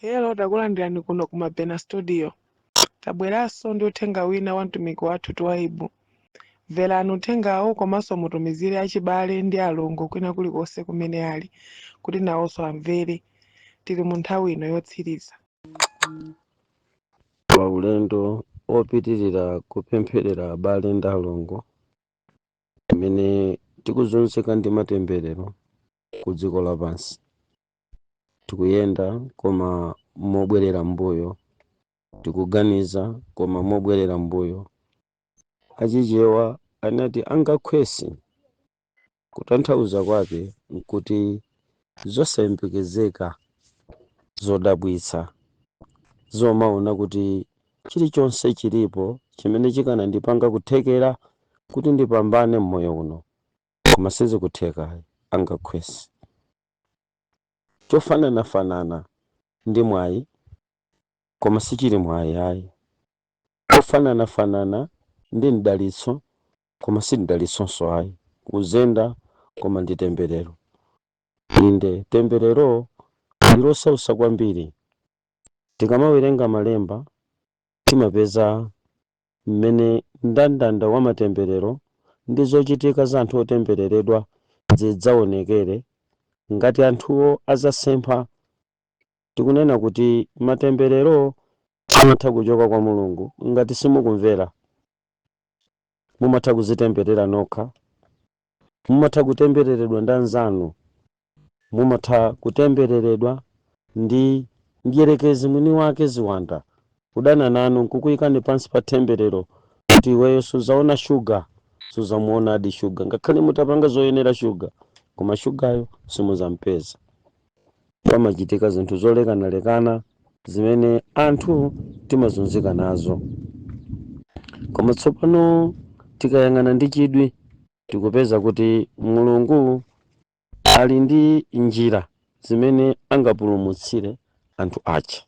Hello, takulandirani kuno ku Mabena Studio. Tabweranso ndi uthenga wina wa mtumiki wathu Twaibu. Mverani uthengawo komanso mutumizire achibale ndi alongo kwina kulikonse kumene ali kuti nawonso amvere. Tili mu nthawi ino yotsiriza. Pa ulendo opitirira kupempherera abale ndi alongo amene tikuzunzika ndi matemberero ku dziko lapansi, tikuyenda koma mobwerera mbuyo, tikuganiza koma mobwerera mbuyo. Achichewa anati angakhwesi, kutanthauza kwake nkuti zosayembekezeka, zodabwitsa, zomaona kuti chilichonse chilipo chimene chikanandipanga kuthekera kuti ndipambane mmoyo uno, koma sizikutheka. Angakhwesi chofananafanana ndi mwayi koma sichili mwayi ayi, chofananafanana ndi mdalitso koma si mdalitsonso ayi, kuzenda koma ndi temberero. Inde, temberero ndi losausa kwambiri. Tikamawerenga malemba timapeza mmene mndandanda wa matemberero ndi zochitika za anthu otembereredwa zidzaonekere ngati anthuwo azasempha. Tikunena kuti matemberero amatha kuchoka kwa Mulungu. Ngati simukumvera, mumatha kuzitemberera nokha, mumatha kutembereredwa ndi anzanu, mumatha kutembereredwa ndi mdierekezi mwini wake, ziwanda kudana nanu nkukuyikani pansi pa temberero kuti iweyo suzaona shuga, suzamuonadi shuga ngakhale mutapanga zoyenera shuga, koma shugayo simuzampeza. Pamachitika zinthu zolekanalekana zimene anthu timazunzika nazo. Koma tsopano tikayang'ana ndi chidwi, tikupeza kuti Mulungu ali ndi njira zimene angapulumutsire anthu aja.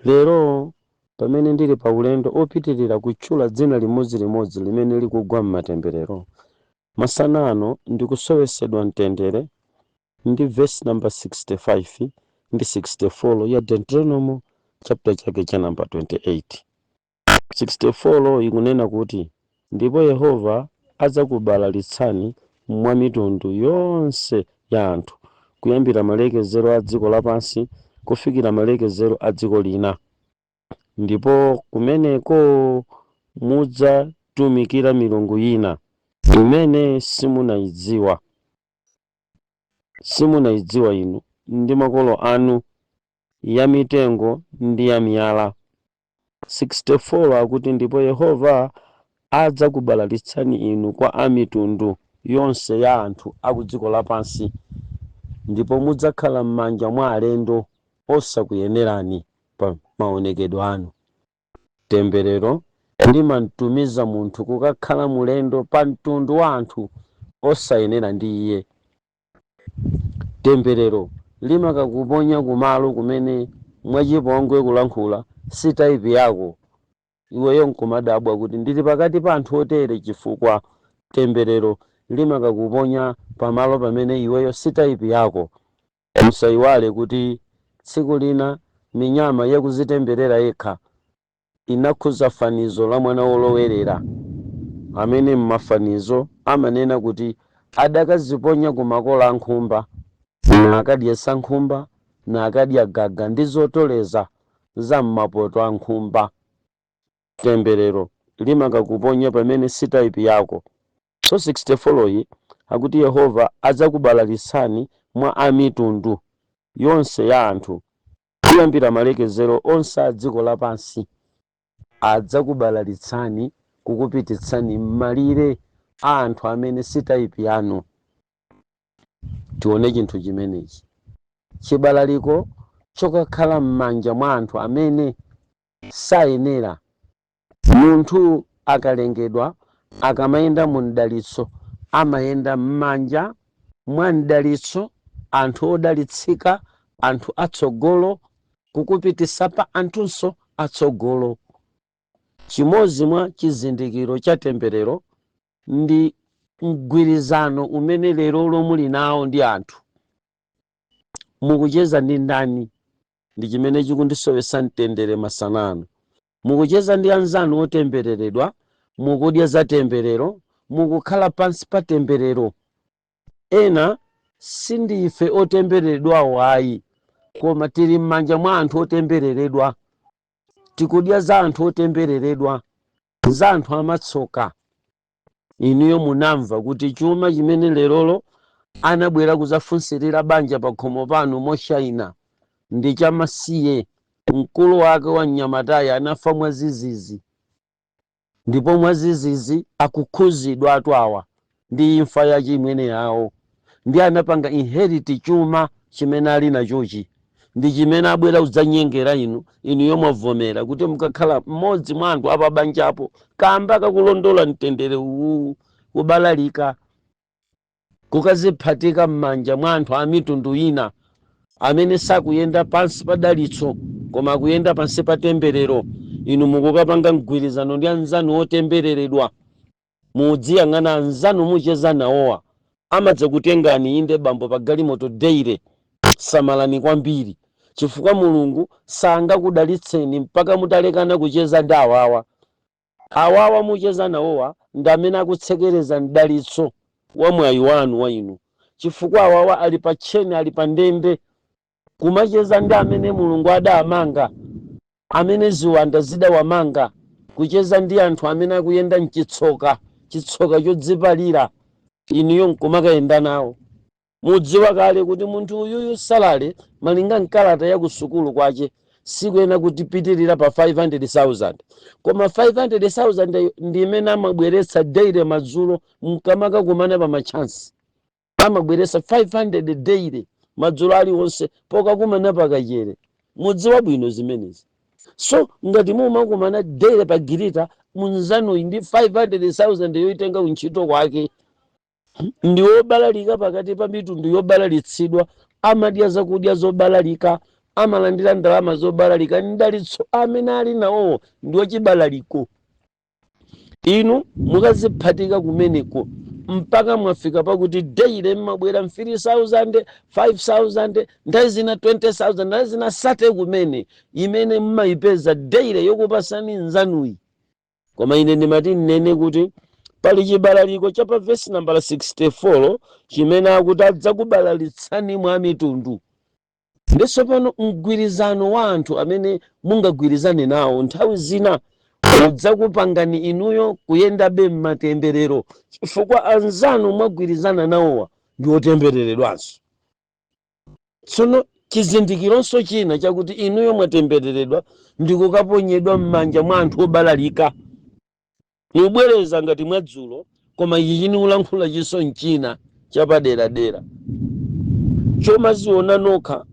Lero pamene ndili pa ulendo opitirira kutchula dzina limodzilimodzi limene likugwa m'matemberero masana ano, ndikusowesedwa mtendere ndi verse number 65 ndi 64 ya Deuteronomy chapter chake cha number 28. 64 ikunena kuti, "Ndipo Yehova adzakubalalitsani mwa mitundu yonse ya anthu, kuyambira malekezero a dziko lapansi kufikira malekezero a dziko lina, ndipo kumeneko mudzatumikira milungu ina imene simunayidziwa, simunayidziwa inu ndi makolo anu, ya mitengo ndi ya miyala." 64 akuti, "Ndipo Yehova adzakubalalitsani inu kwa a mitundu yonse ya anthu aku dziko lapansi, ndipo mudzakhala m'manja mwa alendo osakuyenerani pa maonekedwe anu." Temberero limamtumiza munthu kukakhala mulendo pa mtundu wa anthu osayenera ndi iye. Temberero limakakuponya kumalo kumene, mwachipongwe kulankhula, si type yako. Iweyo nkumadabwa kuti ndili pakati pa anthu otere, chifukwa temberero limakakuponya pamalo pamene iweyo si type yako. Musayiwale kuti tsiku lina minyama yakuzitemberera yekha inakhuza fanizo la mwana wolowerera, amene mmafanizo amanena kuti adakaziponya ku makola a nkhumba, nakadyetsa nkhumba, nakadya gaga ndi zotoleza za m'mapoto a nkhumba. Temberero limakakuponya pamene si type yako. So 64 iyi akuti, "Yehova adzakubalalitsani mwa amitundu yonse ya anthu, kuyambira malekezero onse a dziko lapansi." Adzakubalalitsani kukupititsani m'malire a anthu amene si type yanu. Tione chinthu chimenechi, chibalaliko chokakhala m'manja mwa anthu amene sayenera. Munthu akalengedwa, akamayenda mu mdalitso, amayenda m'manja mwa mdalitso, anthu odalitsika, anthu atsogolo, kukupitisa pa anthunso atsogolo. Chimodzi mwa chizindikiro cha temberero ndi mgwirizano umene lero lomuli nawo ndi anthu. Mukucheza ndi ndani? Ndi chimene chikundisowetsa mtendere masanano. Mukucheza ndi anzanu otembereredwa, mukudya za temberero, mukukhala pansi pa temberero. Ena sindife otembereredwawo ayi, koma tili m'manja mwa anthu otembereredwa, tikudya za anthu otembereredwa, za anthu amatsoka. Inuyo munamva kuti chuma chimene lerolo anabwera kudzafunsirira banja pa khomo panu moshayina ndi chamasiye. Mkulu wake wa mnyamatayi anafa mwazizizi, ndipo mwazizizi akukhuzidwa atu awa ndi imfa ya chimwene yawo, ndi anapanga inherit chuma chimene ali nachochi, ndi chimene abwera kudzanyengera inu. Inuyo mwavomera kuti mukakhala mmodzi mwa anthu apabanjapo kamba kakulondola mtendere uwu, kubalalika, kukaziphatika m'manja mwa anthu a mitundu ina amene sakuyenda pansi pa dalitso koma akuyenda pansi pa temberero. Inu mukukapanga mgwirizano ndi anzanu otembereredwa. Mudziyang'ana anzanu mucheza nawowa, amadzakutengani, inde bambo, pa galimoto daily. Samalani kwambiri, chifukwa Mulungu sangakudalitseni mpaka mutalekana kucheza ndi awawa. Awawa mucheza nawowa ndi amene akutsekereza mdalitso wa mwayi wanu wa inu, chifukwa awawa ali pa tcheni, ali pa ndende, kumacheza ndi amene Mulungu adamanga, amene ziwanda zidawamanga, kucheza ndi anthu amene akuyenda mchitsoka, chitsoka chodzipalira, inuyo nkumakayenda nawo. Mudziwa kale kuti munthu uyuyu salary, malinga mkalata ya kusukulu kwache, sikuyena kutipitirira pa 500,000, koma 500,000 ndi imene amabweretsa daily madzulo mkamakakumana pa machansi. Amabweretsa 500 daily madzulo aliwonse pokakumana pakachere. Mudziwa bwino zimenezi. So ngati mumakumana daily pa girita, munzanuyi ndi 500,000 yoitenga kuntchito kwake, ndi wobalalika pakati pa mitundu yobalalitsidwa, amadya zakudya zobalalika, amalandira ndalama zobalalika, mdalitso amene ali nawowo ndi wachibalaliko. Inu mukaziphatika kumeneko mpaka mwafika pakuti daily mmabwera 3000, 5000, nthawi zina 20,000, nthawi zina 30 kumene imene mmayipeza daily yokupasani nzanuyi. Koma ine ndimati nnene kuti pali chibalaliko cha pa vesi nambala 64 chimene akuti adzakubalalitsani mwa mitundu. Ndiso pano mgwirizano wa anthu amene mungagwirizane nawo nthawi zina udzakupangani inuyo kuyendabe m'matemberero, chifukwa anzanu mwagwirizana nawowa ndi otembereredwanso. Tsono chizindikironso china chakuti inuyo mwatembereredwa ndi kukaponyedwa m'manja mwa anthu obalalika. Mubwereza ngati mwadzulo, koma ichi chiniulankhula chinso mchina chapaderadera chomaziona nokha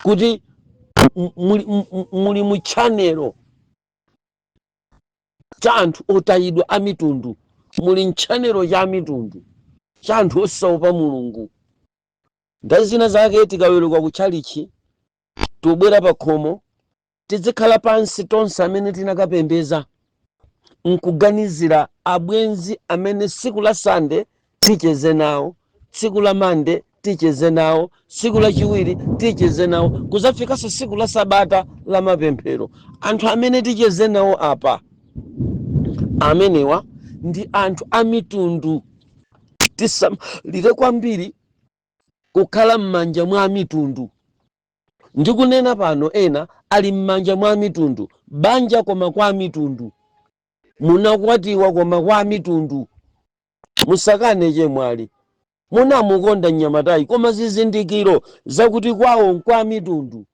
kuti muli mu channel cha anthu otayidwa a mitundu, muli m channel cha mitundu cha anthu osaopa Mulungu. Nthawi zina zake tikaweruka ku tchalichi, tubwera pa khomo, tizikhala pansi tonse amene tinakapembeza nkuganizira abwenzi amene tsiku la Sande ticheze nawo, tsiku la Mande ticheze nawo, tsiku lachiwiri ticheze nawo, kuzafikanso tsiku la Sabata la mapemphero. Anthu amene ticheze nawo apa amenewa ndi anthu a mitundu. Tisamalire kwambiri kukhala m'manja mwa mitundu. Ndikunena pano ena ali m'manja mwa mitundu, banja koma kwa mitundu, munakwatiwa koma kwa mitundu. Musakane chemwali, munamukonda mnyamatayi, koma zizindikiro zakuti kwawo nkwa mitundu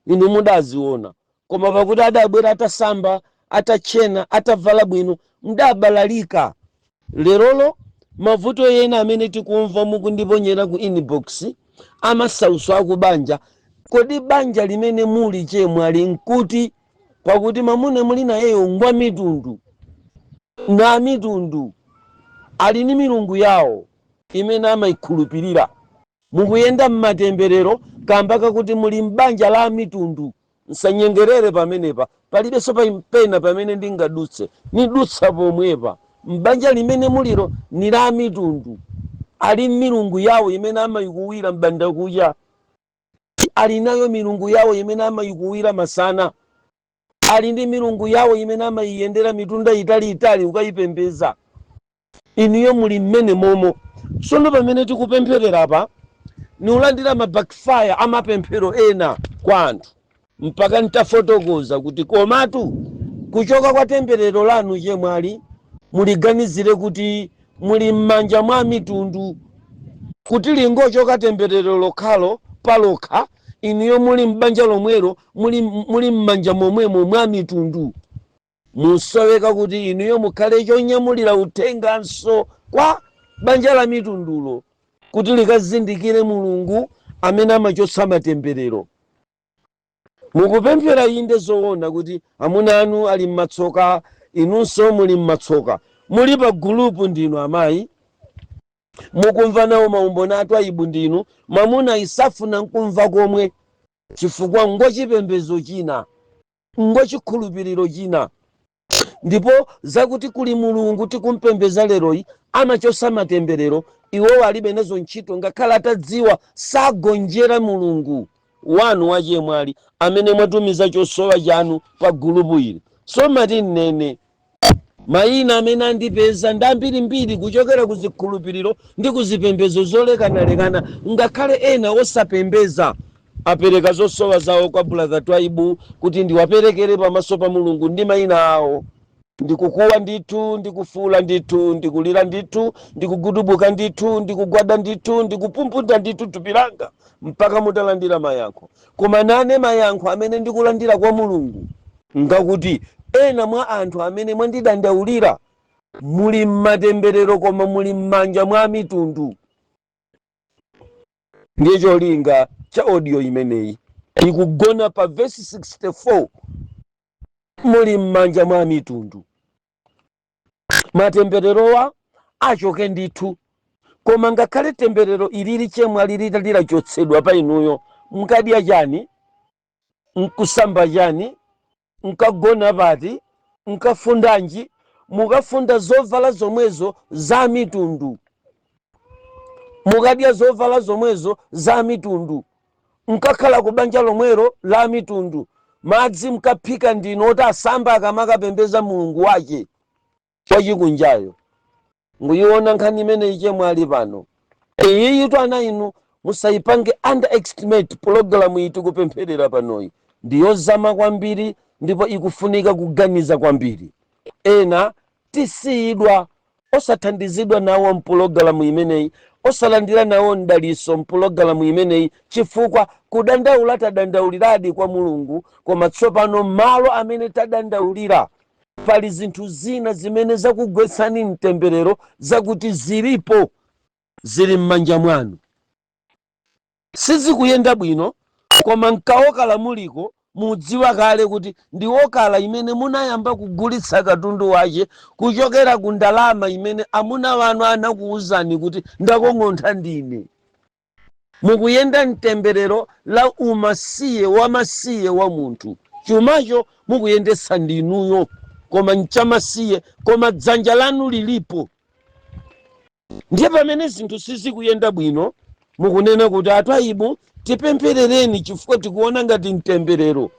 inu mudaziona, koma pakuti adabwera atasamba, atachena, atavala bwino, mudabalalika. Lerolo mavuto ena amene tikumva mukundiponyera ku inbox amasauso akubanja, kodi banja limene muli chemwali nkuti, pakuti mamuna muli nayeyo ngwa mitundu na mitundu, ali ni milungu yawo imene amayikhulupirira. Mukuyenda mmatemberero kamba kakuti muli m'banja la mitundu. Nsanyengerere pamenepa, palibenso pena pamene ndingadutse, nidutsa pomwepa. M'banja limene muliro ni la mitundu, ali milungu yawo imene amayikuwira m'bandakucha. Ali nayo milungu yawo imene amayikuwira masana, ali ndi milungu yawo imene amayiyendera mitunda italiitali ukayipembeza. Inuyo muli mmene momo. Tsono pamene tikupempherera apa, niulandira ma backfire amapemphero ena kwa anthu, mpaka ntafotokoza kuti komatu kuchoka kwa temberero lanu, chemwali, muliganizire kuti muli m'manja mwa mitundu, kuti lingochoka temberero lokhalo palokha, inuyo muli m'banja lomwelo, muli m'manja momwemo mwa mitundu. Musoweka kuti inuyo mukhale chonyamulira uthenganso kwa banja la mitundulo, kuti likazindikire Mulungu amene amachotsa matemberero. Mukupemphera, inde, zoona kuti amuna anu ali m'matsoka, inunso muli m'matsoka. Muli pa group, ndinu amayi, mukumva nawo maumboni atu aibu. Ndinu mwamuna isafuna nkumva komwe, chifukwa ngochipembedzo china, ngochikhulupiriro china, ndipo zakuti kuli Mulungu tikumpembeza leroyi amachosa matemberero, iwowo alibe nazo ntchito. Ngakhale atadziwa, sagonjera Mulungu wanu wachemwali amene mwatumiza chosowa chanu pa group ili. So mati nnene mayina amene andipeza ndi ambirimbiri kuchokera ku zikhulupiriro ndi ku zipembedzo zolekanalekana. Ngakhale ena osapembeza apereka zosowa zawo kwa Brother Twaibu kuti ndiwaperekere pamaso pa Mulungu ndi mayina awo. Ndikukuwa ndithu, ndikufuula ndithu, ndikulira ndithu, ndikugudubuka ndithu, ndikugwada ndithu, ndikupumpunta ndithu thupi langa mpaka mutalandira mayankho. Koma nane mayankho amene ndikulandira kwa Mulungu ngakuti ena mwa anthu amene mwandidandaulira muli mmatemberero, koma muli m'manja mwa mitundu. Ndiye cholinga cha audio imeneyi ikugona pa vesi 64. Muli m'manja mwa mitundu, matembererowa achoke ndithu. Koma ngakhale temberero ilili, chemwa, lilita lilachotsedwa pa inuyo, mukadya chani? Nkusamba chani? Nkagona pati? Nkafundanji? Mukafunda zovala zomwezo za mitundu, mukadya zovala zomwezo za mitundu, nkakhala ku banja lomwelo la mitundu. Madzi mkaphika ndinu oti asamba akamakapembeza mulungu wake wachikunjayo. Nguyiona nkhani imeneyi, chemwali, pano iyiyitu, ana inu, musayipange underestimate. Pologalamu iyi tikupempherera panoyi ndiyozama kwambiri ndipo ikufunika kuganiza kwambiri. Ena tisiyidwa osathandizidwa nawo mpulogalamu imeneyi, osalandira nawo mdaliso mpulogalamu imeneyi, chifukwa kudandaula tadandauliradi kwa Mulungu, koma tsopano malo amene tadandaulira pali zinthu zina zimene zakugwetsani mtemberero, zakuti zilipo, zili m'manja mwanu, sizikuyenda bwino. Koma mkaokala muliko, mudziwa kale kuti ndi okala imene munayamba kugulitsa katundu wace kuchokera ku ndalama imene amuna wanu anakuwuzani kuti ndakong'ontha ndine. Mukuyenda mtemberero la umasiye wamasiye wa munthu. Chumacho mukuyendetsa ndinuyo, koma nchamasiye, koma dzanja lanu lilipo. Ndiye pamene zinthu sizikuyenda bwino, mukunena kuti, "Atwaibu, tipempherereni chifukwa tikuona ngati mtemberero."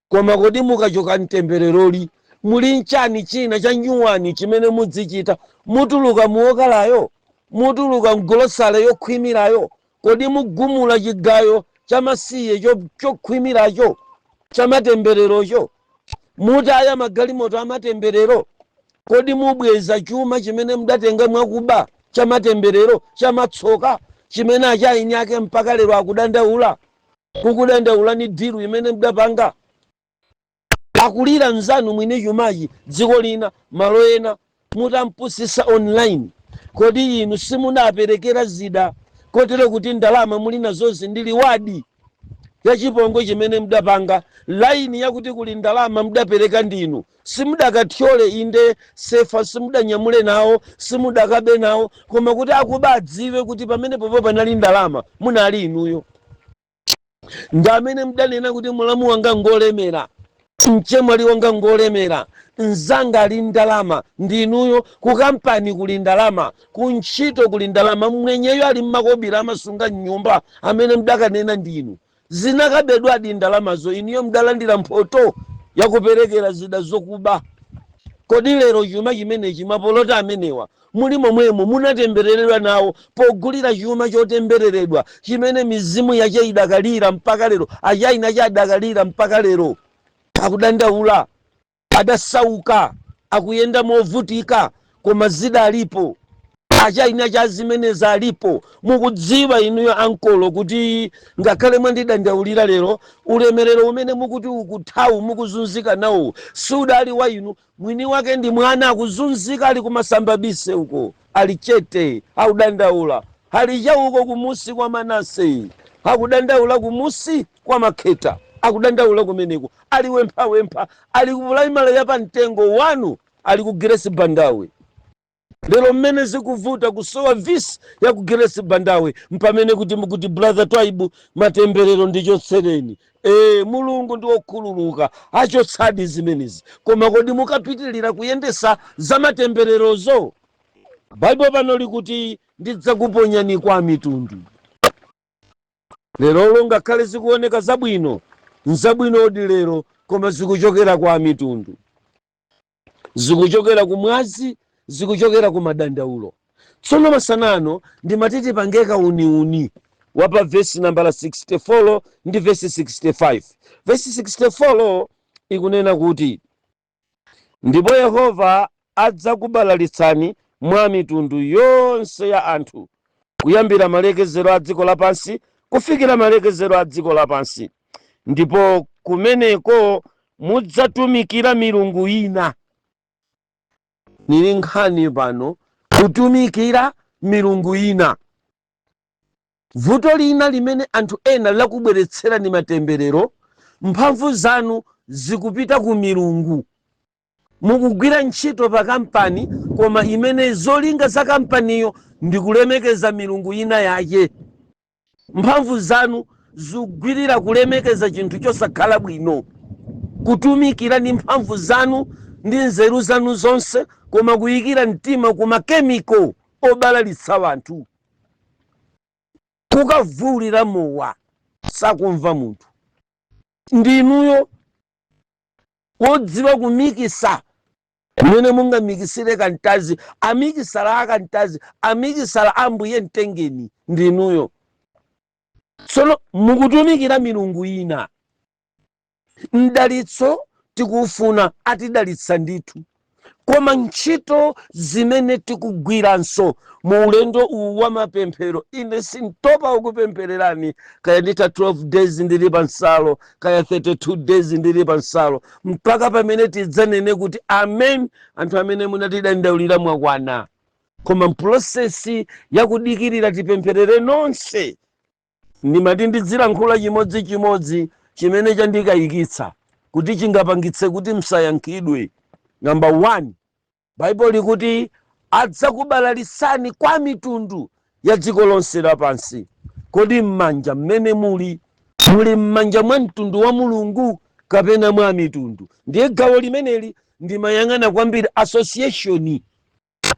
Koma kodi mukachoka mtembereroli, muli nchani china cha nyuwani chimene mudzichita? Mutuluka muokalayo? Mutuluka mgolosale yokhwimirayo? Kodi mugumula chigayo cha masiye chokhwimiracho, cha matembererocho? Mutaya magalimoto amatemberero? Kodi mubweza chuma chimene mudatenga mwakuba, cha matemberero, cha matsoka, chimene achaini ake mpaka lero akudandaula, kukudandaulani deal imene mudapanga? Akulira mzanu mwine chumachi dziko lina, malo ena, mutampusisa online. Kodi inu simunaperekera zida kotero kuti ndalama muli nazozi ndi reward ya chipongwe chimene mudapanga? Line yakuti kuli ndalama mudapereka ndinu, simudakathyole inde sefa, simudanyamule nawo, simudakabe nawo, koma kuti akuba adziwe kuti pamene popo panali ndalama, munali inuyo. Ndi amene mudanena kuti mulamu wanga ngolemera, mchemwali wanga ngolemera, mzanga ali ndalama. Ndinuyo. Ku kampani kuli ndalama, ku ntchito kuli ndalama, mwenyeyo ali mmakobira amasunga mnyumba, amene mudakanena ndinu. Zinakabedwadi ndalamazo, inuyo mdalandira mphoto yakuperekera zida zokuba. Kodi lero chuma chimenechi, mapolota amenewa muli momwemo munatembereredwa nawo pogulira chuma chotembereredwa chimene mizimu yache idakalira mpaka lero, achaina chadakalira mpaka lero, akudandaula, adasauka, akuyenda movutika, koma zida alipo, achaina cha zimenezi alipo. Mukudziwa inuyo ankolo kuti ngakhale mwandidandaulira lero, ulemerero umene mukuti ukuthawu, mukuzunzika nawo, sudali wa inu. Mwini wake ndi mwana akuzunzika, ali kumasamba bise uko, ali chete, akudandaula, ali cha uko kumusi kwa Manase, akudandaula kumusi kwa Makheta, akudandaula kumeneko, ali wemphawempha, ali kupulaimale ya pamtengo wanu, ali ku Grace Bandawe. Lero mmene zikuvuta kusowa visi ya ku Grace Bandawe, mpamene kuti mukuti, "Brother Twaibu, matemberero ndichotsereni." Mulungu ndi wokhululuka, achotsadi zimenezi, koma kodi mukapitilira kuyendesa za matembererozo? Baibo pano likuti, "Ndidzakuponyani kwa mitundu." Lerolo ngakhale zikuoneka zabwino, nzabwinodi lero, koma zikuchokera kwa mitundu, zikuchokera ku mwazi, zikuchokera ku madandaulo. Tsono masanano ndimati tipange kauniuni wapa vesi nambala 64 ndi vesi 65. Vesi 64 ikunena kuti, "Ndipo Yehova adzakubalalitsani mwa mitundu yonse ya anthu, kuyambira malekezero a dziko lapansi kufikira malekezero a dziko lapansi, ndipo kumeneko mudzatumikira milungu ina." Nili nkhani pano, kutumikira milungu ina. Vuto lina limene anthu ena lakubweretserani matemberero, mphamvu zanu zikupita ku milungu. Mukugwira ntchito pa kampani, koma imene zolinga za kampaniyo ndi kulemekeza milungu ina yake. Mphamvu zanu zikugwirira kulemekeza chinthu chosakhala bwino, kutumikira ndi mphamvu zanu ndi nzeru zanu zonse, koma kuyikira mtima ku makemiko obalalitsa wanthu, kukavulira mowa sakumva munthu. Ndinuyo wodziwa kumikisa mmene mungamikisire kantazi, amikisala akantazi, amikisala ambuye mtengeni, ndinuyo. Tsono mukutumikira milungu ina. Mdalitso tikuufuna, atidalitsa ndithu, koma ntchito zimene tikugwiranso mu ulendo uwu wa mapemphero, ine sintopa ukupemphererani, kaya nditha 12 days ndili pa nsalo, kaya 32 days ndili pa nsalo, mpaka pamene tidzanene kuti amen, anthu amene munatidandaulira mwakwana. Koma m'process yakudikirira tipempherere nonse, ndimati ndidzilankhula chimodzimodzi chimene chandikayikitsa kuti chingapangitse kuti msayankhidwe. Namba 1, Baibulo likuti adzakubalalisani kwa mitundu ya dziko lonse lapansi. Kodi m'manja mmene muli, muli m'manja mwa mtundu wa Mulungu kapena mwa mitundu? Ndiye gawo limeneli ndimayang'ana kwambiri association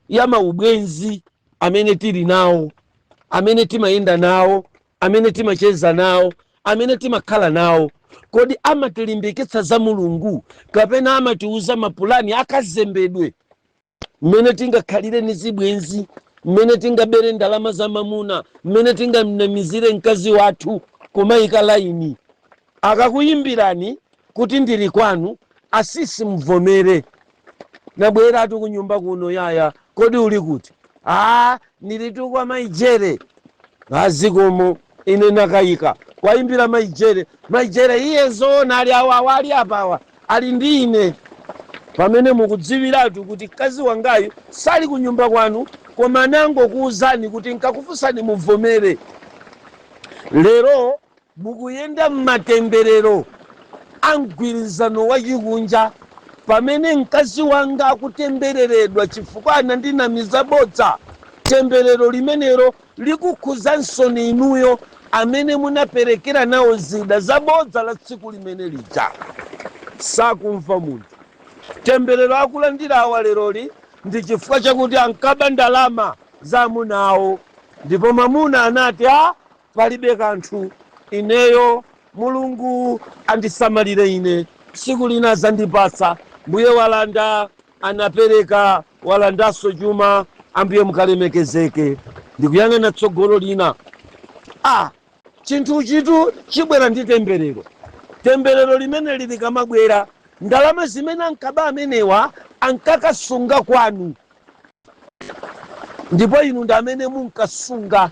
ya maubwenzi amene tili nawo, amene timayenda nawo, amene timacheza nawo, amene timakhala nawo. Kodi amatilimbikitsa za Mulungu kapena amatiuza mapulani akazembedwe, mmene tingakhalire ni zibwenzi, mmene tingabere ndalama za mamuna, mmene tingamnamizire mkazi wathu, kumayika laini? Akakuyimbirani kuti ndili kwanu asisi, mvomere, "Nabweratu kunyumba kuno." "Yaya, kodi uli kuti?" "Aa, ndilitu kwa Maijere." "Azikomo, ine nakayika kwayimbira Maijere." "Maijere iye zoona ali awawa, ali apawa, ali ndi ine," pamene mukudziwiratu kuti mkazi wangayu sali kunyumba kwanu, koma anangokuwuzani kuti nkakufunsani muvomere. Lero mukuyenda m'matemberero a mgwirizano wachikunja, pamene mkazi wanga akutembereredwa chifukwa anandinamiza bodza. Temberero limenelo likukhuzanso inuyo amene munaperekera nawo zida za bodza la tsiku limene lija. Sakumva munthu. Temberero akulandira awa leroli ndi chifukwa chakuti ankaba ndalama za amuna awo, ndipo mamuna anati, "A, palibe kanthu, ineyo Mulungu andisamalire ine, tsiku lina azandipatsa. Mbuye walanda, anapereka, walandanso chuma. Ambuye mukalemekezeke. Ndikuyang'ana tsogolo lina. A chinthu chitu chibwera ndi temberero. Temberero limene lili kamabwera, ndalama zimene ankaba amenewa ankakasunga kwanu, ndipo inu ndi amene munkasunga,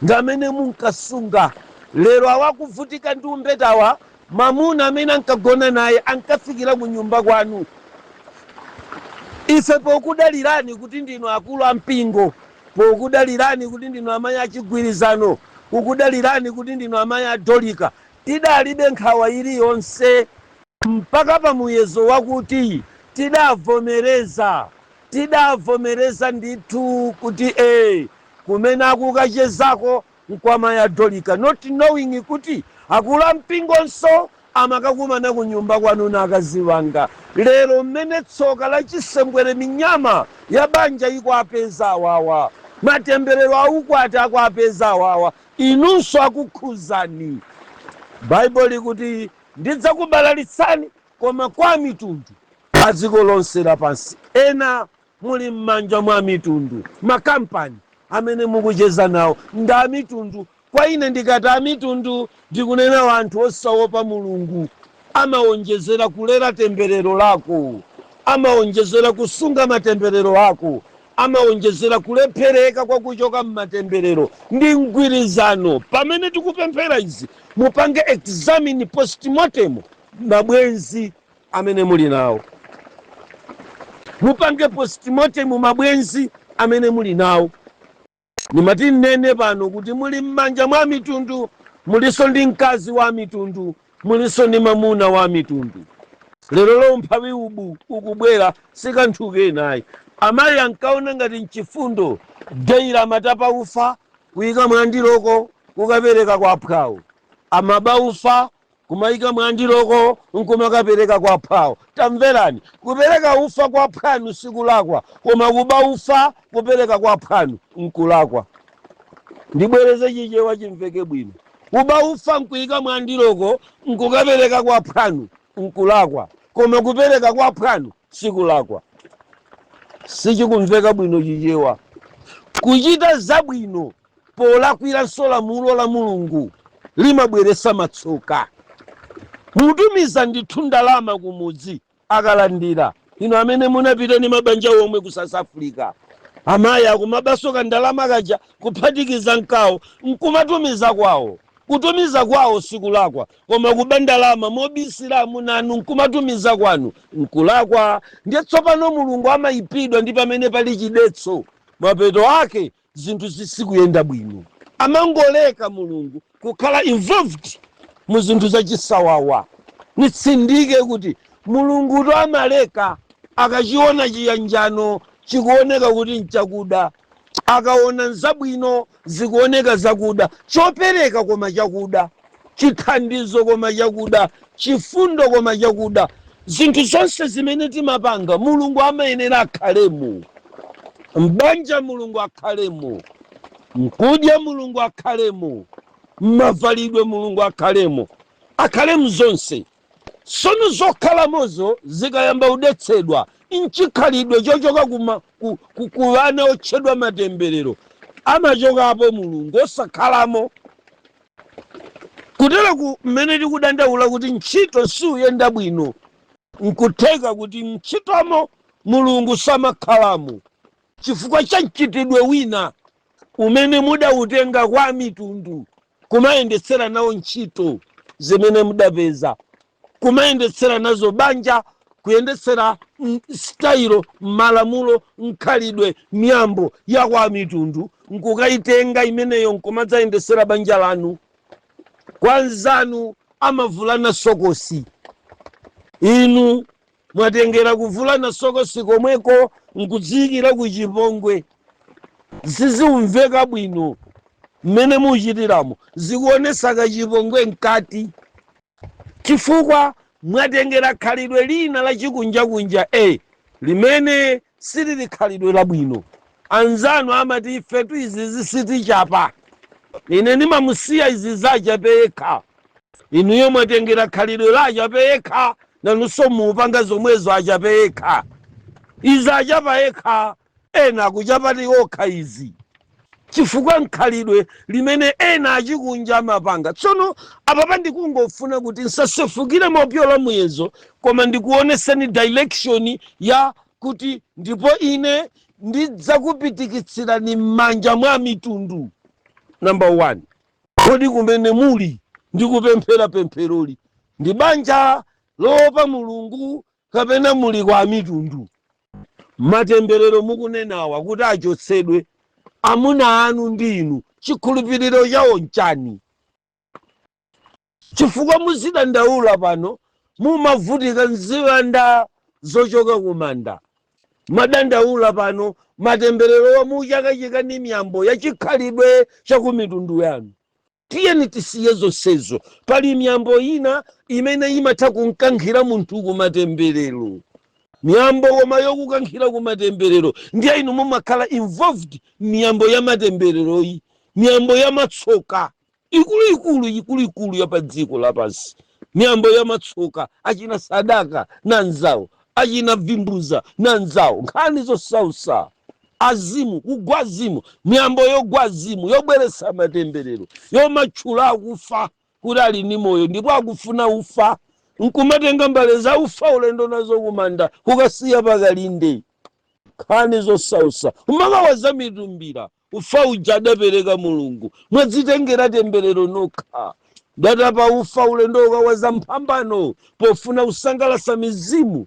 ndi amene munkasunga. Lero awakuvutika ndi umbetawa, mamuna amene ankagona naye ankafikira ku nyumba kwanu. Ife pokudalirani kuti ndinu akulu ampingo, pokudalirani kuti ndinu amayi achigwirizano, kukudalirani kuti ndinu amayi adolika, tidalibe nkhawa iliyonse, mpaka pa muyezo wakuti tidavomereza, tidavomereza ndithu kuti kumene akukachezako nkwamayi adolika, not knowing kuti akulu ampingonso amakakumana ku nyumba kwanu na akazi wanga. Lero mmene tsoka la chisembwere, minyama ya banja ikuapeza awawa, matemberero aukwati akuapeza awawa, inunso akukhuzani. Baibulo likuti, "Ndidzakubalalitsani koma kwa mitundu a dziko lonse lapansi." Ena muli m'manja mwa mitundu. Makampani amene mukucheza nawo ndi amitundu. Kwa ine ndikati amitundu, ndikunena wanthu osaopa Mulungu. Amawonjezera kulera temberero lako, amawonjezera kusunga matemberero ako, amawonjezera kulephereka kwa kuchoka mmatemberero ndi mgwirizano. Pamene tikupemphera izi, mupange examine postmortem mabwenzi amene muli nawo. Mupange postmortem mabwenzi amene muli nawo. Nimati nnene pano kuti muli m'manja mwa mitundu, mulinso ndi mkazi wa mitundu, mulinso ndi mamuna wa mitundu. Lero lo umphawi ubu ukubwera sikanthu kenayi. Amayi ankaona ngati mchifundo deira, amatapa ufa kuyika mwandiloko, kukapereka kwa phwawo. Amaba ufa kumayika mwandiloko, nkumakapereka kwa phwawo. Tamverani, kupereka ufa kwa phwanu sikulakwa, koma kuba ufa kupereka kwa phwanu nkulakwa. Ndibwereze Chichewa chimveke bwino: kuba ufa nkuyika mwandiloko nkukapereka kwa phwanu nkulakwa, koma kupereka kwa phwanu sikulakwa. Sichikumveka bwino Chichewa. Kuchita zabwino polakwiranso lamulo la Mulungu limabweresa matsoka. Mutumiza ndithu ndalama kumudzi, akalandira. Ino amene munapita ndi mabanja omwe ku South Africa, amayi akumabasoka ndalama kaja kuphatikiza mkawo nkumatumiza kwawo. Kutumiza kwawo sikulakwa, koma kuba ndalama mobisira amunanu nkumatumiza kwanu nkulakwa. Ndiye tsopano Mulungu amayipidwa ndi pamene pali chidetso. Mapeto ake zinthu zisikuyenda bwino. Amangoleka Mulungu kukhala involved mu zinthu zachisawawa. Nitsindike kuti Mulunguto amaleka akachiona chiyanjano chikuoneka kuti nchakuda, akaona nzabwino zikuoneka zakuda, chopereka koma chakuda, chithandizo koma chakuda, chifundo koma chakuda. Zinthu zonse zimene timapanga, Mulungu amayenera akhalemo. Mbanja Mulungu akhalemo, mkudya Mulungu akhalemo, mmavalidwe Mulungu akhalemo, akhale mzonse. Tsono zokhalamozo zikayamba kudetsedwa mchikhalidwe chochoka ku vana otchedwa matemberero, amachokapo Mulungu osakhalamo. Kutera mmene tikudandaula kuti ntchito siuyenda bwino, nkutheka kuti mntchitomo Mulungu samakhalamo chifukwa cha mchitidwe wina umene mudautenga kwa mitundu kumayendetsera nawo ntchito zimene mudapeza, kumayendetsera nazo banja, kuyendetsera style, malamulo, nkhalidwe, miyambo ya kwa mitundu, nkukayitenga imeneyo nkumadzayendetsera banja lanu. Kwa nzanu amavulana sokosi, inu mwatengera kuvulana sokosi komweko nkudziyikira ku chipongwe. Ziziumveka bwino mmene muchitiramo, zikuonesa kachipongwe mkati, chifukwa mwatengera khalidwe lina la chikunjakunja limene silili khalidwe labwino. Anzanu amati, "Ifetu izi zisitichapa, ine ndimamusiya izi zachape yekha." Inuyo mwatengera khalidwe la achape yekha, nanunso mupanga zomwezo achape yekha. Izi achapa yekha, ena akuchapati okha izi, chifukwa nkhalidwe limene ena achikunja amapanga. Tsono apapa ndikungofuna kuti nsasefukire mopyola muyezo, koma ndikuoneseni direction ya kuti ndipo ine ndidzakupitikitsirani m'manja mwa mitundu. Number one, kodi kumene muli ndikupemphera pempheroli ndi banja loopa Mulungu kapena muli kwa mitundu? Matemberero mukunenawa kuti achotsedwe, amuna anu ndi inu chikhulupiriro chawo nchani? Chifukwa muzidandaula pano, mumavutika mziwanda zochoka kumanda. Madandaula pano matemberero muchakachika ndi miyambo yachikhalidwe chakumitundu yanu. Tiyeni tisiye zonsezo. Pali miyambo ina imene imatha kunkankhira munthu kumatemberero, miyambo koma yokukankhira kumatemberero. Ndiye inu mumakhala involved miyambo ya matembereroyi, miyambo ya matsoka ikuluikulu, ikuluikulu ya pa dziko lapansi, miyambo ya matsoka, achina sadaka na nzawo, achina vimbuza na nzawo, nkhani zosausa, azimu kugwa azimu, miyambo yogwa azimu, yobweretsa matemberero, yomatchula akufa kuti ali ndi moyo ndipo akufuna ufa, nkumatenga mbale za ufa ulendo nazo kumanda kukasiya pakalinde. Nkhani zosausa, umakawaza mitumbira ufa uja adapereka Mulungu. Mwadzitengera temberero nokha. Datapa ufa ulendo ukawaza mphambano pofuna kusangalatsa mizimu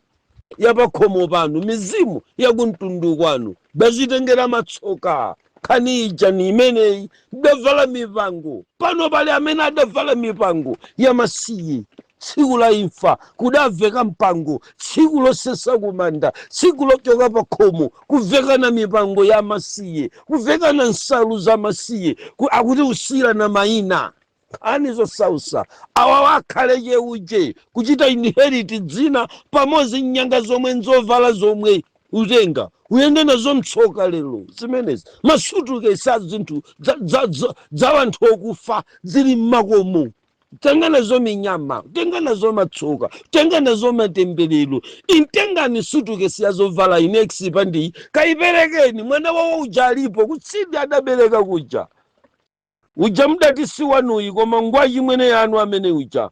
yapakhomo panu, mizimu yakumtundu kwanu. Dazitengera matsoka. Nkhani ija ni imeneyi. Davala mipango pano. Pali amene adavala mipango yamasiye. Tsiku la imfa kudaveka mpango, tsiku losesa kumanda, tsiku lochoka pa khomo kuvekana mipango ya masiye, kuvekana nsalu za masiye, akuti usiyirana mayina. Nkhani zosausa. Awa wakhale cheuje kuchita inherit dzina pamodzi, nyanga zomwe, nzovala zomwe utenga uyende nazo mtsoka lero. Zimenezi masutukesi a zinthu za anthu okufa zili mmakomo. Tenga nazo minyama, tenga nazo matsoka, tenga nazo matemberero. Intengani sutukesi yazovala inex pandiyi, kayiperekeni. Mwana wawo uja alipo kutsindi, adabereka kuja uja mudati si wanuyi, koma ngwachimwene yanu amene uja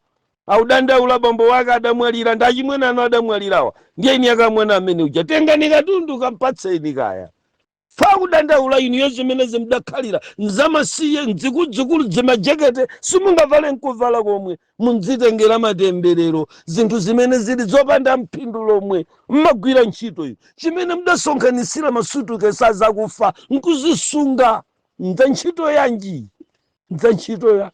audandaula bambo wake adamwalira, ndi achimwene anu adamwalirawa, ndiye ini akamwana amene uja. Tengani katundu kampatseni kaya fa kudandaula inuyo. Zimene zimudakhalira nzamasiye, ndzikudzikulu, dzimajekete simungavale nkuvala komwe. Mundzitengera matemberero, zinthu zimene zili zopanda mphindu lomwe mmagwira ntchito iyo. Chimene mudasonkhanisira masutukesi azakufa nkuzisunga ndza ntchito yanji? Ndza ntchito ya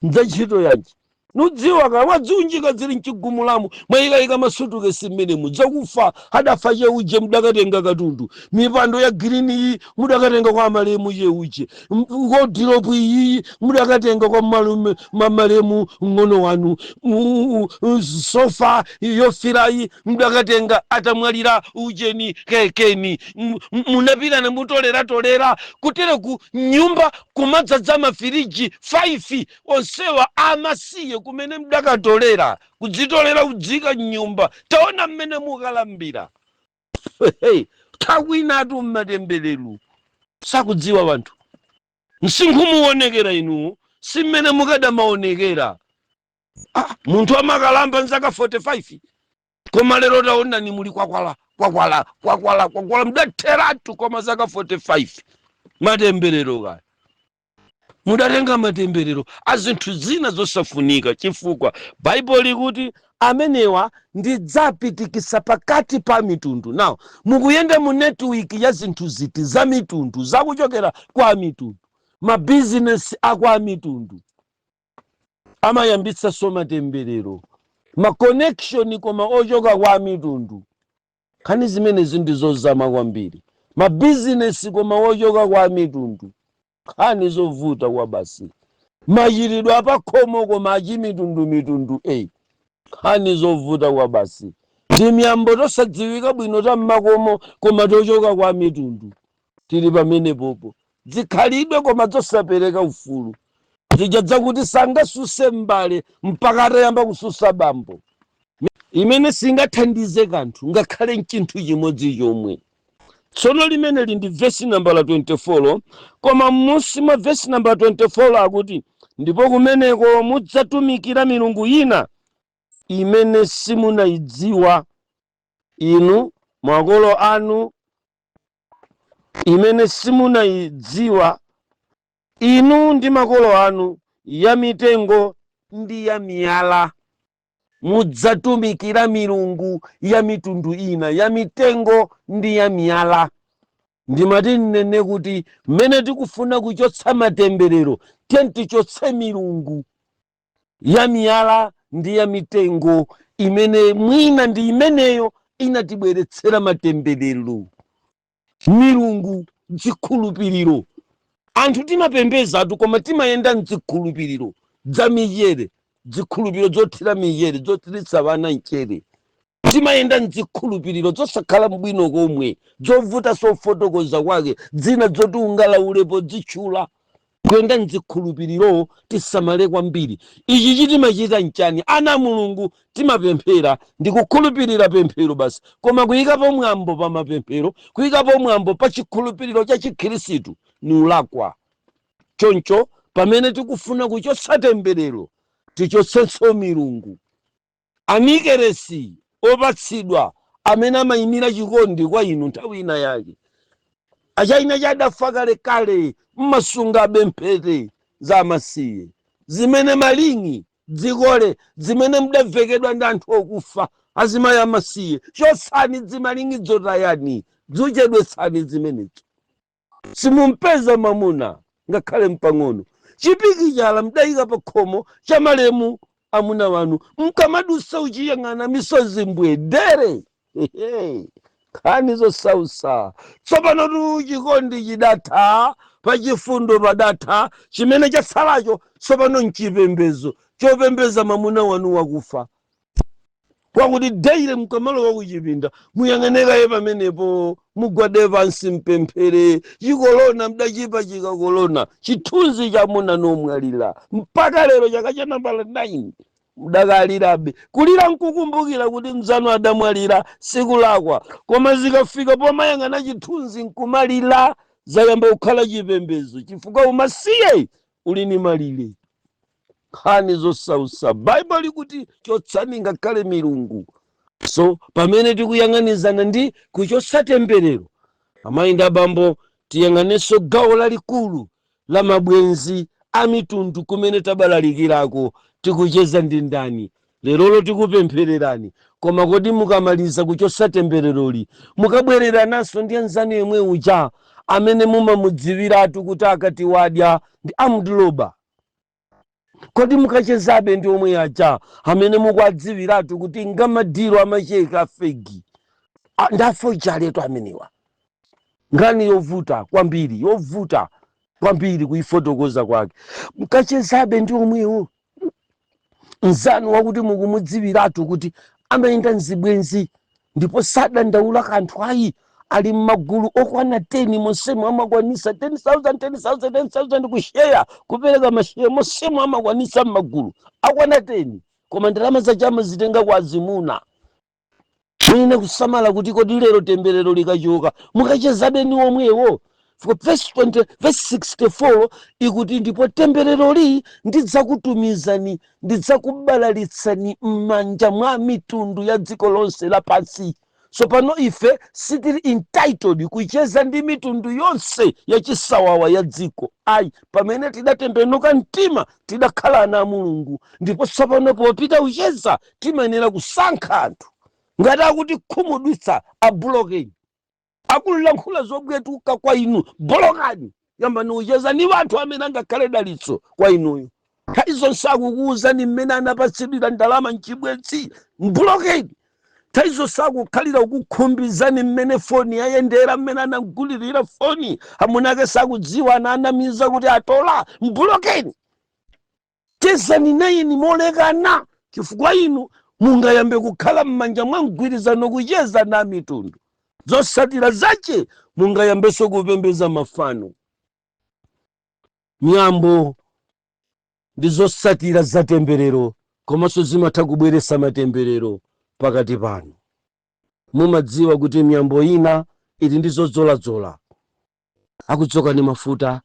ndza ntchito yanji? Nudziwa ka mwadziunjika zili mchigumulamu, mwayikayika masutukesi mmenemu dzakufa. Adafa cheuje, mudakatenga katundu. Mipando ya green iyi mudakatenga kwa malemu cheuje. Wardrobe iyi mudakatenga kwa malume malemu ng'ono wanu. Sofa yofirayi mudakatenga atamwalira ujeni kekeni. Munapita mutoleratolera kutere ku nyumba kumadzadza mafiriji 5 onsewa amasiye kumene mudakatolera, kudzitolera kudzika mnyumba. Taona mmene mukalambira. Hey, takwinatu mmatemberero, sakudziwa wanthu. Msinkhu muonekera inuwo si mmene mukadamaonekera. Ah, munthu amakalamba nzaka 45, koma lero taonani muli kwakwala kwakwala kwakwala kwakwala, mudatheratu. Koma zaka 45, matemberero kaya mudatenga, matemberero a zinthu zina zosafunika, chifukwa Baibulo likuti amenewa ndidzapitikisa pakati pa mitundu. Now mukuyenda mu network ya zinthu ziti za mitundu, zakuchokera kwa mitundu? Mabizinesi akwa mitundu amayambitsanso matemberero, ma connection koma ochoka kwa mitundu. Nkhani zimenezi ndi zozama kwambiri. Mabizinesi koma ochoka kwa mitundu, nkhani zovuta kwa basi. Machiridwe apakhomo koma achimitundumitundu, eyi, nkhani zovuta kwa basi. Timiyambo tosadziwika bwino ta mmakomo koma tochoka kwa mitundu tili pamenepopo, zikhalidwe koma zosapereka ufulu. Zija dzakuti sangasuse m'bale mpaka atayamba kususa bambo, imene singathandize kanthu ngakhale mchinthu chimodzi chomwe. Tsono limeneli ndi vesi nambala 24, koma m'munsi mwa vesi nambala 24 akuti, "Ndipo kumeneko mudzatumikira milungu ina imene simunayidziwa inu makolo anu, imene simunayidziwa inu ndi makolo anu, ya mitengo ndi ya miyala." Mudzatumikira milungu ya mitundu ina, ya mitengo ndi ya miyala. Ndimati nnene kuti mmene tikufuna kuchotsa matemberero, tiye tichotse milungu ya miyala ndi ya mitengo imene mwina ndi imeneyo inatibweretsera matemberero. Milungu, zikhulupiriro, anthu timapembezatu, koma timayenda mzikhulupiriro za michere, zikhulupiriro zothira michere, zothiritsa vana mchere. Timayenda mzikhulupiriro zosakhala mbwino komwe, zovuta sofotokoza kwake, dzina zoti ungalaulepo zitchula. Kuyenda mzikhulupiriro, tisamale kwambiri. Ichi chitimachita nchani? Ana Mulungu timapemphera ndi kukhulupirira pemphero basi, koma kuyikapo mwambo pa mapemphero, kuyikapo mwambo pa chikhulupiriro cha Chikhirisitu ni ulakwa. Choncho pamene tikufuna kuchotsa temberero, tichotsenso milungu, anikeresi opatsidwa amene amayimira chikondi kwa inu nthawi ina yake. Achina chadafa kalekale, mmasungabe mphete za amasiye, zimene malingi dzikole zimene mudavekedwa ndi anthu okufa. Azimayi amasiye, chotsani dzimalingi, dzotayani, dzuchedwetsani zimenezo. Simumpeza mamuna ngakhale mpang'ono. Chipikichala mdayika pa khomo cha malemu amuna wanu, mkamadusa uchiyang'ana, misozi mbwedere. Hehe, nkhani zosausa. Tsopano tu chikondi chidatha, pachifundo padatha. Chimene chatsalacho tsopano nchipembezo chopembeza mamuna wanu wakufa, kwakuti daily mkamalowa kuchipinda muyang'anekaye pamenepo, mugwade pansi, mpemphere. Chikolona mdachipa chikakolona, chithunzi cha muna nomwalira, mpaka lero chaka cha nambala 9 mudakalirabe. Kulira nkukumbukira kuti mzanu adamwalira, sikulakwa, koma zikafika pomayang'ana chithunzi nkumalira, zayamba kukhala chipembezo, chifukwa umasiye uli ni malire. Nkhani zosausa. Baibulo likuti chotsani ngakhale milungu. So pamene tikuyang'anizana ndi kuchotsa temberero, amayi ndi abambo, tiyang'anenso gawo lalikulu la mabwenzi a mitundu kumene tabalalikirako. Tikucheza ndi ndani lerolo? Tikupemphererani, koma kodi mukamaliza kuchotsa tembereroli, mukabwererananso ndi anzanu yemwe uja amene mumamudziwiratu kuti akati wadya ndi amduloba? Kodi mukachezabe ndi omwe aja amene mukuadziwiratu kuti ngamadiro amacheka a fake, ndafoja letu amenewa? Nkhani yovuta kwambiri, yovuta kwambiri kuifotokoza kwake. Mukachezabe ndi omwewo mzanu wakuti mukumudziwiratu kuti amayenda mzibwenzi ndipo sadandaula kanthu ayi, ali mmagulu okwana 10, monsemo amakwanisa 10,000, 10,000, 10,000 kusheya, kupereka masheya, monsemo amakwanisa mmagulu akwana 10, koma ndalama zachama zitenga kwa azimuna? Mwine kusamala kuti kodi lero temberero likachoka mukachezabe ni omwewo? For verse 20, verse 64 ikuti, "Ndipo tembereroli ndidzakutumizani, ndidzakubalalitsani m'manja mwa mitundu ya dziko lonse lapansi." So pano ife sitili entitled kucheza ndi mitundu yonse yachisawawa ya dziko ayi. Pamene tidatembenuka mtima, tidakhala ana a Mulungu, ndipo tsopano popita kucheza timayenera kusankha anthu. Ngati akuti khumudwitsa, ablokeni. Akulankhula zobwetuka kwa inu, bolokani. Yambani kucheza ni anthu amene angakhale dalitso kwa inuyo. Nthawi zonse akukuwuzani mmene anapatsidwira ndalama mchibwenzi, mblokeni. Nthawi zonse akukhalira kukukhumbizani mmene foni yayendera, mmene anagulirira foni, amuna ake sakudziwa, ananamiza kuti atola, mblokeni. Chezani nayeni molekana, chifukwa inu mungayambe kukhala m'manja mwa mgwirizano kucheza na mitundu, zotsatira zache mungayambenso kupembeza mafano, miyambo. Ndi zosatira za temberero, komanso zimatha kubweretsa matemberero pakati panu. Mumadziwa kuti miyambo ina ili ndi zodzoladzola, akudzokani mafuta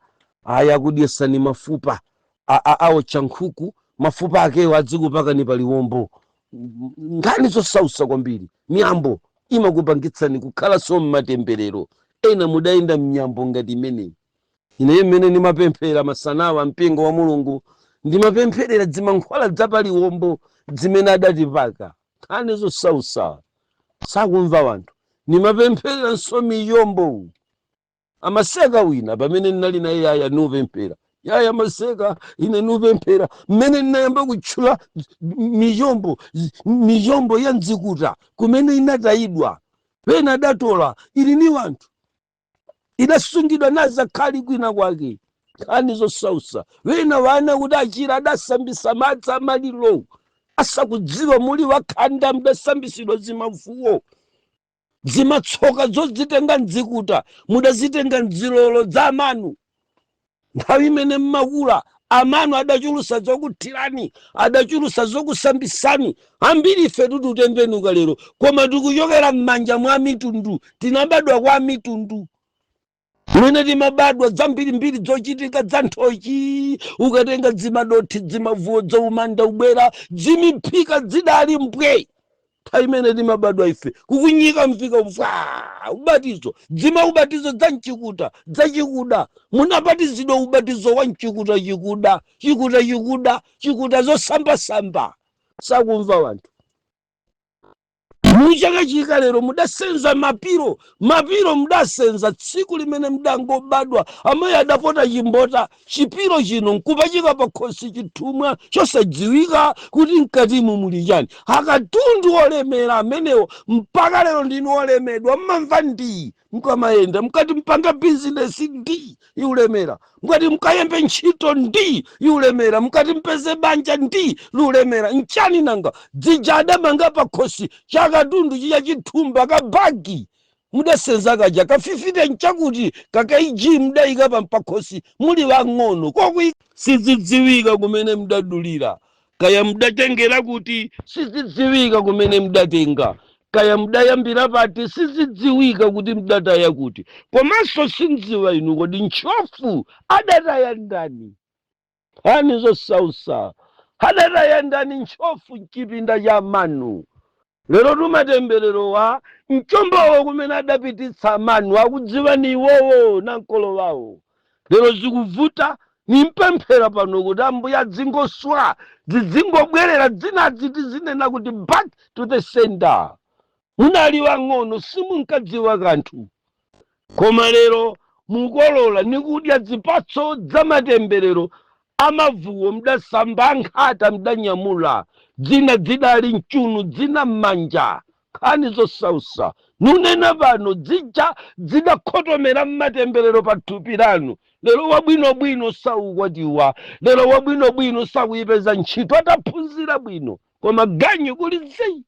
aya, akudyesani mafupa, aotcha nkhuku, mafupa akewo adzikupakani paliwombo. Nkhani zosausa kwambiri. Miyambo imakupangitsani kukhalanso mmatemberero. Ena mudayenda mnyambo ngati imeneyi. Ineyo mmene ndimapemphera masanawa, mpingo wa Mulungu, ndimapempherera dzimankhwala dzapaliwombo zimene adatipaka. Nkhani zosausa, sakumva wanthu. Ndimapemphereranso miyombo. Amaseka wina pamene ndinali naye, "Yaya, niupemphera." Yaya amaseka, ine niupemphera. Mmene ndinayamba kutchula miyombo, miyombo ya mdzikuta kumene inatayidwa, pena adatola, ili ni wanthu, idasungidwa nazakhali kwina kwake. Nkhani zosausa. Wina wana kuti achira, adasambisa madzi amaliro, asakudziwa muli wakhanda mdasambisidwa zimavuwo, zimatsoka zodzitenga mdzikuta, mudazitenga mdzilolo dza amanu. Nthawi imene mmakula, amanu adachulusa zokuthirani, adachulusa zokusambisani. Ambiri ife tikutembenuka lero, koma tikuchokera m'manja mwa mitundu. Tinabadwa kwa mitundu. Mwene timabadwa, zambirimbiri zochitika za nthochi, ukatenga dzimadothi, dzimavuwo dzoumanda ubwera, dzimiphika dzidali mbwe. Nthawi imene timabadwa ife, kukunyika mfika mfwa ubatizo, dzima ubatizo dza mchikuta, dzachikuda. Munabatizidwa ubatizo wa mchikuta, chikuda, chikuta, chikuda, chikuta, zosambasamba. Sakumva wanthu. Muchaka chika lero mudasenza mapiro, mapiro mudasenza tsiku limene mudangobadwa. Amayi adapota chimbota, chipiro chino nkupachika pakhosi, chithumwa chosadziwika kuti mkatimu muli chani. Akatundu olemera amenewo, mpaka lero ndinu olemedwa. Mmamva ndi mkamayenda, mkati mpanga bizinesi ndi iulemera, mkati mkayembe ntchito ndi iulemera, mkati mpeze banja ndi liulemera. Nchani nanga dzija adamanga pakhosi, chakatundu chiya, chithumba kabagi mudasenza kaja kafifite, nchakuti kakaiji mudayika pampakhosi muli wang'ono kokwi, sizidziwika kumene mudadulira, kaya mudatengera kuti, sizidziwika kumene mudatenga, kaya mudayambira pati, sizidziwika kuti mudataya kuti. Komanso sindziwa inu, kodi ntchofu adataya ndani? Nkhani zosausa. Adataya ndani ntchofu mchipinda cha manu? Lero tumatembererowa, mchombowo kumene adapititsa manu akudziwa ni iwowo na mkolo wawo. Lero zikuvuta. Nimpemphera pano kuti Ambuye adzingoswa, zidzingobwerera dzinazi, tizinena kuti "Back to the sender." Munali wang'ono, simunkadziwa kanthu, koma lero mukolola nikudya zipatso za matemberero amavuwo mdasamba, nkhata mdanyamula, dzina dzidali mchunu, dzina m'manja. Nkhani zosausa. Nunena pano, dzija zidakhotomera mmatemberero pa thupi lanu. Lero wabwinobwino saukwatiwa, lero wabwinobwino sakuyipeza ntchito ataphunzira bwino, koma ganyu kuli zii,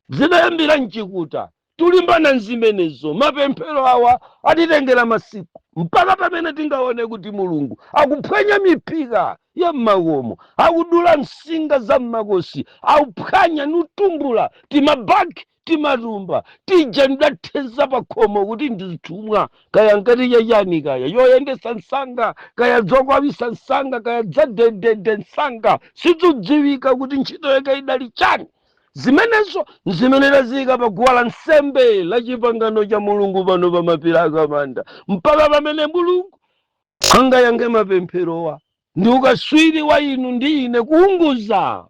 zidayambira mchikuta. Tulimbana nzimenezo. Mapemphero awa atitengera masiku mpaka pamene tingaone kuti Mulungu akuphwanya miphika ya mmakomo, akudula msinga za mmakosi, akuphwanya nutumbula timabagi, timatumba tija ndatheza pakhomo kuti ndizithumwa, kaya nkati chachani, kaya yoyendesa msanga, kaya dzokwawisa msanga, kaya dzadedede msanga, sidzidziwika kuti ntchito yake idali chani. Zimenezo zimene taziyika pa guwa la nsembe la chipangano cha Mulungu pano pa mapiri akamanda, mpaka pamene Mulungu angayankhe mapempherowa. Ndi ukaswiri wa inu ndi ine kuunguza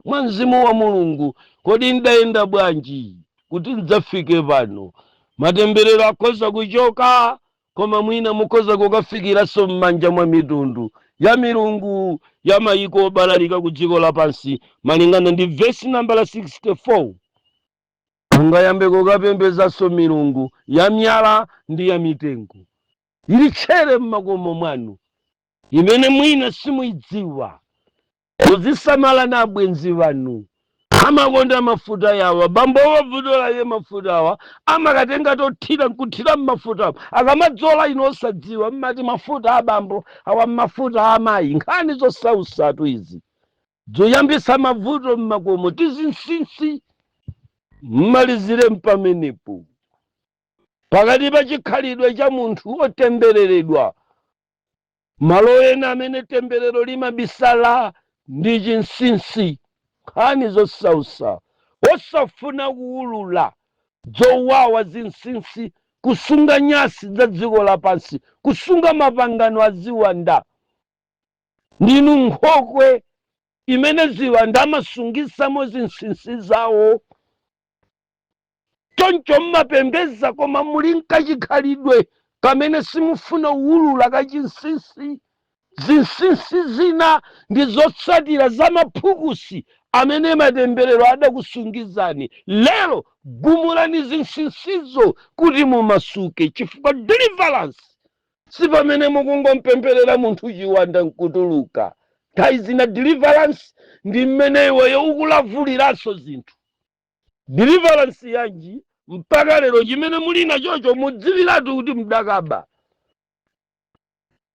mwa mzimu wa Mulungu, kodi ndayenda bwanji kuti ndidzafike pano? Matemberero akhoza kuchoka, koma mwina mukhoza kukafikiranso m'manja mwa mitundu ya milungu ya mayiko obalalika ku dziko lapansi. Malingana ndi vesi nambala 64, mungayambe kukapembezanso milungu ya miyala ndi ya mitengo ili tchere m'makomo mwanu, imene mwina simuyidziwa. Muzisamala na abwenzi wanu. Amakonda mafuta yawa bambo wavutola mafuta awa, amakatenga tothira nkuthira mmafutawo, akamadzola ino osadziwa, mmati mafuta abambo awa, mafuta amayi. Nkhani zosausatu izi zoyambisa mavuto mmakomo, tizinsinsi mmalizire mpamenepo. Pakati pa chikhalidwe cha munthu otembereredwa, malo ena amene temberero limabisala ndi chinsinsi, nkhani zosausa, osafuna kuwulula zowawa, zinsinsi, kusunga nyasi za dziko lapansi, kusunga mapangano aziwanda. Ndinu nkhokwe imene ziwanda amasungisamo zinsinsi zawo. Choncho mmapembeza, koma muli nkachikhalidwe kamene simufuna kuwulula kachinsinsi. Zinsinsi zina ndi zotsatira za maphukusi amene matemberero adakusungizani. Lero gumulani zinsinsizo kuti mumasuke, chifukwa deliverance si pamene mukungompempherera munthu chiwanda nkutuluka. Nthawi zina deliverance ndi mmene iweyo ukulavuliranso zinthu. Deliverance yanji mpaka lero chimene muli nachocho mudziwiratu kuti mdakaba?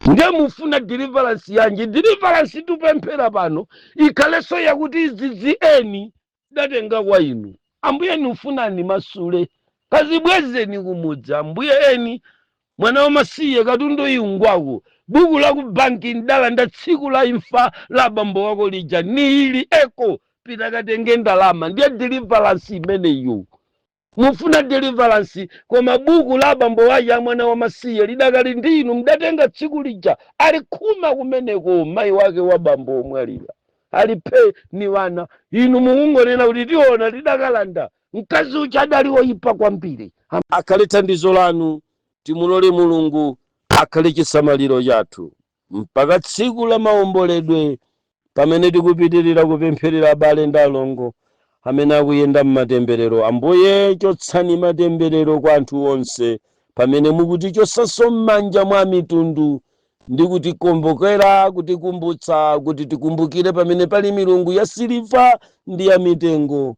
Ndiye mufuna deliverance yanji? Deliverance tupemphera pano ikhalenso yakuti izizi eni datenga kwa inu ambuye, niufunani masule, kazibwezeni kumudzi ambuye. Eni mwana wamasiye, katundu ingwako, buku la ku banki ndalanda tsiku la imfa la bambo wako lija, ni ili eko, pita katenge ndalama. Ndiye deliverance imeneyo. Mufuna deliverance, koma buku la bambo waja a mwana wamasiye lidakali ndi inu, mdatenga tsiku lija ali khuma kumeneko, mayi wake wa bambo omwalira ali phe ni wana. Inu mukungonena kuti tiona lidakalanda. Mkazi uja adali woyipa kwambiri. Akhale thandizo lanu, timulole Mulungu akhale chisamaliro chathu mpaka tsiku la maomboledwe, pamene tikupitirira kupempherera abale ndi alongo amene akuyenda m'matemberero. Ambuye, chotsani matemberero kwa anthu onse pamene mukutichotsanso m'manja mwa mitundu ndi kutikombokera, kutikumbutsa kuti tikumbukire pamene pali milungu ya siliva ndi ya mitengo,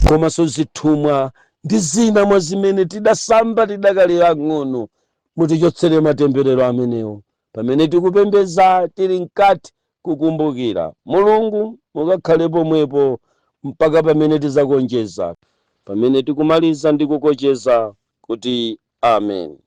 komanso zithumwa ndi zina mwa zimene tidasamba tidakali ang'ono. Mutichotsere matemberero amenewo pamene tikupembeza, tili mkati kukumbukira. Mulungu, mukakhale pomwepo mpaka pamene tizakonjeza, pamene tikumaliza ndi kukocheza kuti amen.